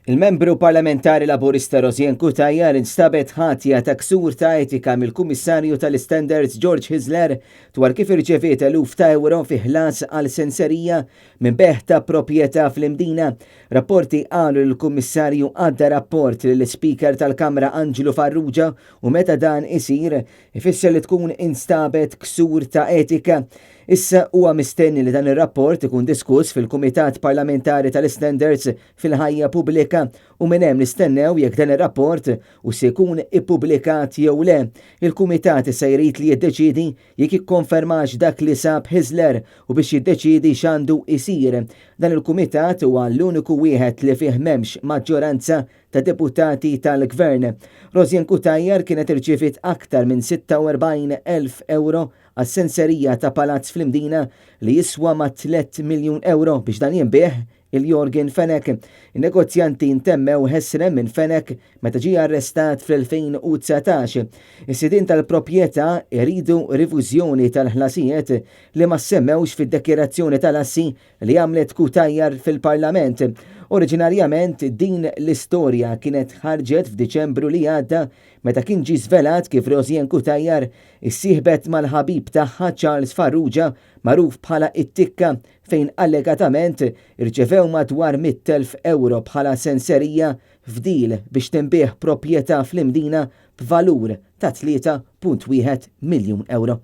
Il-Membru Parlamentari Laburista Rosianne Cutajar instabet ħatja ta' ksur ta' etika mill-Kummissarju tal-Istandards George Hyzler dwar kif irċeviet eluf ta' ewro fi ħlas għal senserija minn bejgħ ta' proprjetà fl-Imdina. Rapporti qalu li l-Kummissarju għadda rapport lill-Ispeaker tal-Kamra Anġlu Farrugia u meta dan isir ifisser li tkun instabet ksur ta' etika. Issa huwa mistenni li dan ir-rapport ikun diskuss fil-Kumitat Parlamentari tal-Istandards fil-Ħajja Pubblika u minn hemm nistennew jekk dan ir-rapport hux se jkun ippubblikat jew le. Il-Kumitat issa jrid li jiddeċiedi jekk jikkonfermax dak li sab Hyzler u biex jiddeċiedi x'għandu jsir. Dan il-Kumitat huwa l-uniku wieħed li fih m'hemmx maġġoranza ta' deputati tal-Gvern. Rosianne Cutajar kienet irċiviet aktar minn 46,000 ewro għas-senserija ta' palazz fl-Imdina li jiswa mat-3 miljun ewro biex dan jinbiegħ il Yorgen Fenech. In-negozjanti ntemmew ħesrem minn Fenech meta ġie arrestat fl-2019. Is-sidien tal-proprjetà jridu rifużjoni tal-ħlasijiet li ma ssemmewx fid-dekjarazzjoni tal-assi li għamlet Cutajar fil-Parlament. Oriġinarjament din l-istorja kienet ħarġet f'Diċembru li għadda meta kien ġie żvelat kif Rosianne Cutajar issieħbet mal-ħabib tagħha Charles Farrugia magħruf bħala it-Tikka fejn allegatament irċevew madwar 100,000 ewro bħala senserija f'deal biex tinbiegħ proprjetà fl-Imdina b'valur ta' 3.1 miljun ewro.